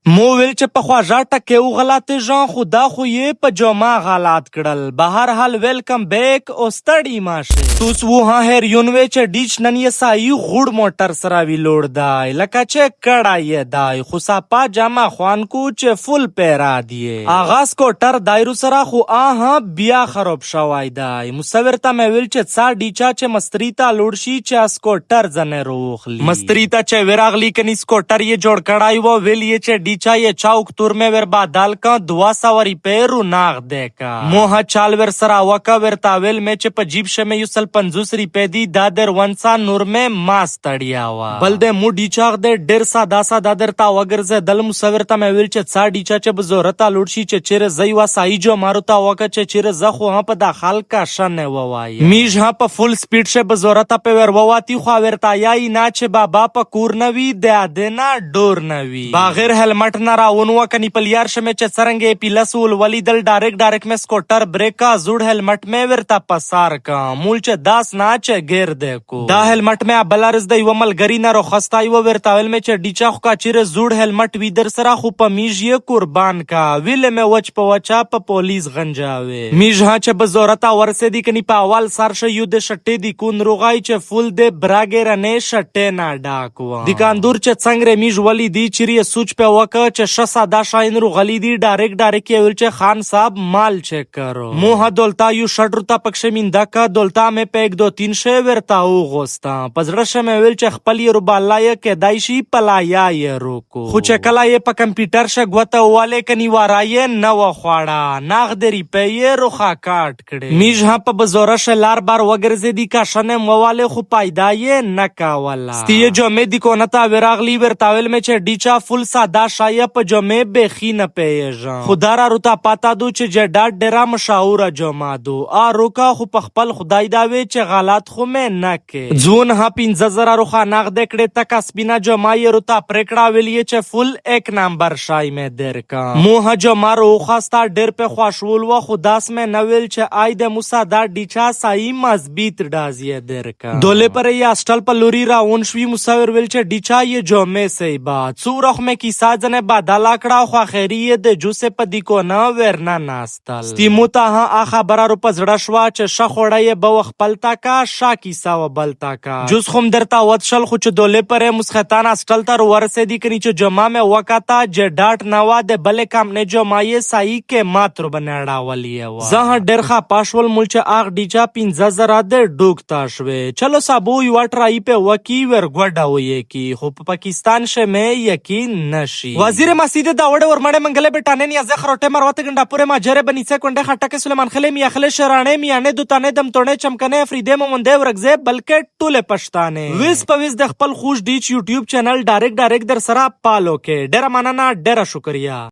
مو ویل چې په خواږه ټکی وغلاتېږم، خو دا خو یې په جمعه غلط کړل. بهر حال، ویلکم بیک او ستړي ماشه. توس وو ها هیر یون وی چې ډیچ نن یې سایي غوړ موټر سره ویلوړ دی، لکه چې کړه یې دی، خو ساپا جامه خوان کو چې فول پیرا دی. اغا سکوټر دایرو سره خو آها بیا خراب شوی دی. مصور ته مې ویل چې څا ډیچا چې مستری ته لوړ شي چې سکوټر ځنې روخلی. مستری ته چې وراغلی کني، سکوټر یې جوړ کړای و. ویل یې چې ډیچا یې چاوک تور مې ور بدل کا، 200 روپې رو ناغ دی کا. موه چال ور سره وکا، ورته ویل مې چې په جیب شه مې 150 روپې دي، دا در ونسا، نور مې ما ستړیا وا. بل د مو ډیچاغ دی، ډیر ساده ساده درته وګرځېدل. مصور ته مې ویل چې څا ډیچا چې بزورته لوړ شي چې چیرې زی وا سای جو مارو ته وکه چې چیرې زه خو هم په داخل کا شنه ووای. میژ هم په فول سپیډ شه بزورته په ور وواتی، خو ورته یای نه چې بابا په کور نه وي، د ادنا ډور نه وي. باغیر هلمټ نه راون وکني پلیار شه مې چې څرنګه پیلس ول ولیدل، ډایرک ډایرک مې سکوټر بریک کا، زوړ هلمټ مې ورته پسار کا. مول چې داس نه چې ګیر دی کو. دا هلمټ مې بلارز د یو ملګری نه رخصتای و. ورته ویل مې چې ډیچا خو کا چیرې زوړ هلمټ وی در سره، خو په میژ یې قربان کا. ویل مې وچ په وچا په پولیس غنجاوي. میژ ها چې بزورتا ورسې دی کني، په اول سر شه یو د شټې دی کون روغای چې فول د براګې رنې شټې نه ډاک و. دکاندور چې څنګه میژ ولی دی، چیرې سوچ په وکه چې شه ساده شاین رو غلی دی. ډایرک ډایرک یې ویل چې خان صاحب، مال چیک کرو. موه دولتا یو شټ روتا پکښې مینده کا، دولتا مې په 1 2 3 شه ورتا وغوستا. په زړه شه مې ویل چې خپل یې روبالا یې کېدای شي پلایا یې روکو، خو چې کله یې په کمپیوټر شه ګوته واله کني، وارا یې نه وخواړه، نغد روپۍ یې روخه کاټ کړې. میژ هم په بزوره شه لار بار وګرځېدي، کاشنه مواله خو پیدا یې نه کاوله. ستیه جمعې دی کو نه تا وراغلی. ورته ویل مې چې ډیچا فول ساده شایه، په جمعې بیخي نه پیژم، خو دا را روتا پاتا دو چې جډا ډیره مشهوره جمعه دو آ روکا، خو په خپل خدای دا وی چې غلط خو مې نه کې. ځون ها 5000 روخه نغد کړې، تکا سپینا جمعه یې روتا پرېکړه. ویل یې چې فول ایک نمبر شای مې درکا. موه جمعه روخستا، ډیر په خوشول و، خو داس مې نه ویل چې آی د موسی دا ډیچا سای مضبوط ډاز یې درکا. دولې پر یې اسټل په لوري راون شوي. مصور ویل چې ډیچا یې جمعې سیبا څو رخ مې کیسه ځنې بدله کړه، خو اخري یې د جوسې په دیکو نه ورنه ناستل. ستیمو ته ها آ خبره رو په زړه شوه چې شه خوړه یې به خپل تا کا شا کیسه و بل تا کا. جوس خوم درته وتشل، خو چې دولې پر مسختان اسټل ته ورسېدي کني، چې جمعه مې وکاته چې ډاټ نه وه، د بلې کمپنۍ جمعه یې سایي کې مات رو بنړاولې وه. زه ډېر خپه شول، مول چې اغ ډیچا 5000 د ډوک تا شوې. چلو سابو یوه ټرای په وکی ورګوډه ویې کی، خو په پاکستان شه مې یقین نشي. وزیر مسجد داوړ ورمړې منګلې بټانې نیازه خروټه مروت گنڈاپورے ماجره بنیڅه کونډه خټکه سلیمان خلې میاخلې شرانې میانې دوتانې دمتوڼې چمکنې افریدې مومندې ورګزې بلکې ټوله پښتانه ویز په ویز د خپل خوش ډیچ یوټیوب چینل ډایرک ډایرک در سره پالو کې. ډیره مننه، ډیره شکریه.